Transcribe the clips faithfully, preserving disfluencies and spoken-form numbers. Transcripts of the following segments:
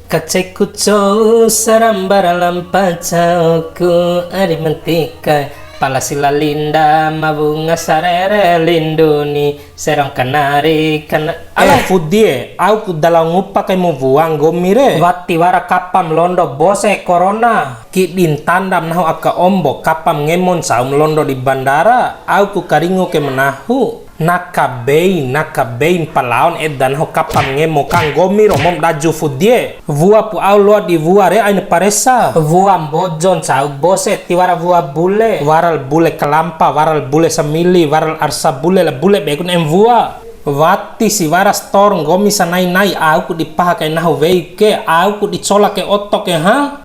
Kaceku cou sarambara lampa cauku, ari mantika pala sila linda ma wunga sarere linduni, serong kanari kana. Ala. Eh, Fudi e, au ku da lao ngupa kaimu wua nggomi re. Wati wara kapam londo bose corona. Kidi ntandam nahu aka ombo, kapam ngemo ncaum londo di bandara, au ku karingu ke ma nahu. Naka bei, naka bei mpalaon eda nahu kapam ngemo ka nggomi romom daju Fudi e. Wua pu au loa di wua re aina paresa. Wua Mbojo ncau bose tiwara wua bule. Waral bule kalampa, waral bule samili, waral arsa bule la bule be ku ne'em wua. Wati si wara stor nggomi sanai-nai au ku dipaha kai nahu wei ke, au ku dicola ke oto ke ha.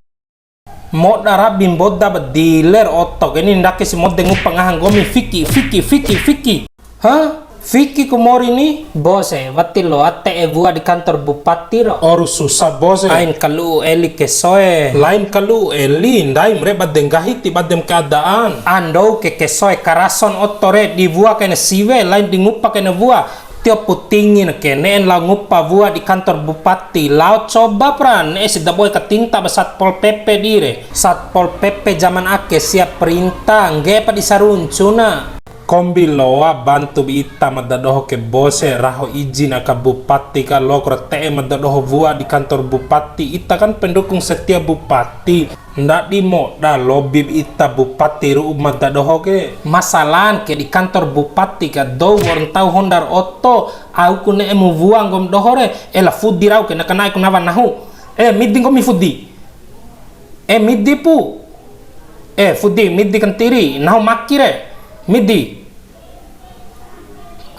Moda rabi mboda ba dealer oto ke ni ndake si mode ngupa ngaha nggomi fiki, fiki, fiki, fiki. Ha? Fiki ku mori ni? Bose, wati loa te'e wua di kantor bupati ro. Oru susah, bose. Ain kalu'u eli kesoe. Lain kalu'u eli, ndaim re bade nggahi ti badem keadaan. Andou ke kesoe karason oto re di wua kaina siwe, lain di ngupa kaina wua. Tio putingin ke, ne'en lao ngupa wua di kantor bupati, lao coba pra, ne'e si daboe katinta ba Satpol P P di re. Satpol P P zaman ake sia perintah, ngge'e pa di saruncuna. Kombi loa bantu ba ita mada doho ke bose, raho izin aka bupati ka, loa ra te'e mada doho wua di kantor bupati, ita kan pendukung setia bupati. Ndadi moda lobi ba ita bupati ru'u mada doho ke. Masalan ke di kantor bupati ka dou wa'ur ntau honda ra oto, au ku ne'emu wua nggom doho re, ela Fudi rau ke na kana'e ku nawa nahu. Eh, midi nggomi Fudi. Eh, midi pu. Eh, Fudi, midi kantiri, nahu maki re. Midi.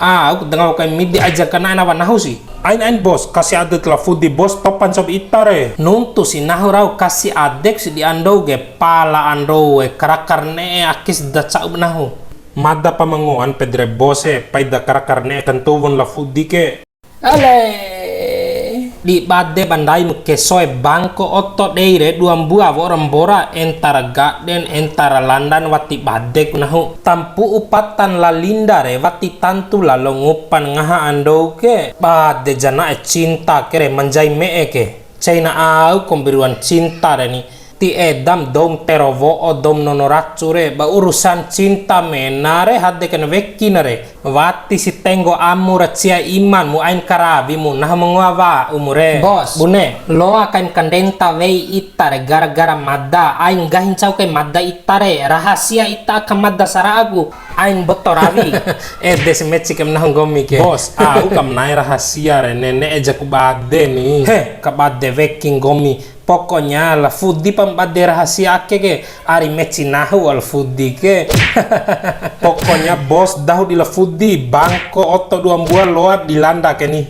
Ah, au ku denga kai midi aja kana'e nawa nahu si. Ain, ain, bos, kasi ade la Fudi, bos, topan sob ita re. Nuntu si nahu rau kasi adek si di andou ke, pala andou e, karakar ne'e akis da ca'u ba nahu. Mada pa mangoan pede re bos e, pai da karakar ne'e kantuwun la Fudi ke. Ale. Di bade ba ndaimu kesoe bangko oto dei re dua mbua wa'ura mbora, entara gaden, entara landan wati badeku nahu. Tampu'u patan la Linda re wati tantu lalo ngupan ngaha andou ke. Bade ja na'e cinta ke re manjai me'e ke. Caina au kombi ruan cinta re ni. Ti edam dou ma tero wo'o, dou ma nono racu re, ba urusan cinta mena re hade kaina wekina re. Wati si tenggo amu ra cia imanmu ain karawimu, nahu ma ngoa wa'umu re. Bos, bune. Loa kaim kandenta wei ita re gara-gara mada, ain nggahi ncau kai mada ita re, rahasia ita aka mada sara'aku, ain mboto rawi. Ede si meci kaim nahu nggomi ke. Bos, au kam na'e rahasia re, ne'e jaku bade ni. He, kabade weki nggomi. Pokoknya la Fudi pa ma bade rahasia ake ke, ari meci nahu wal Fudi ke. Pokoknya bos dahu di la Fudi, bangko oto dua mbua loa di landa ke ni.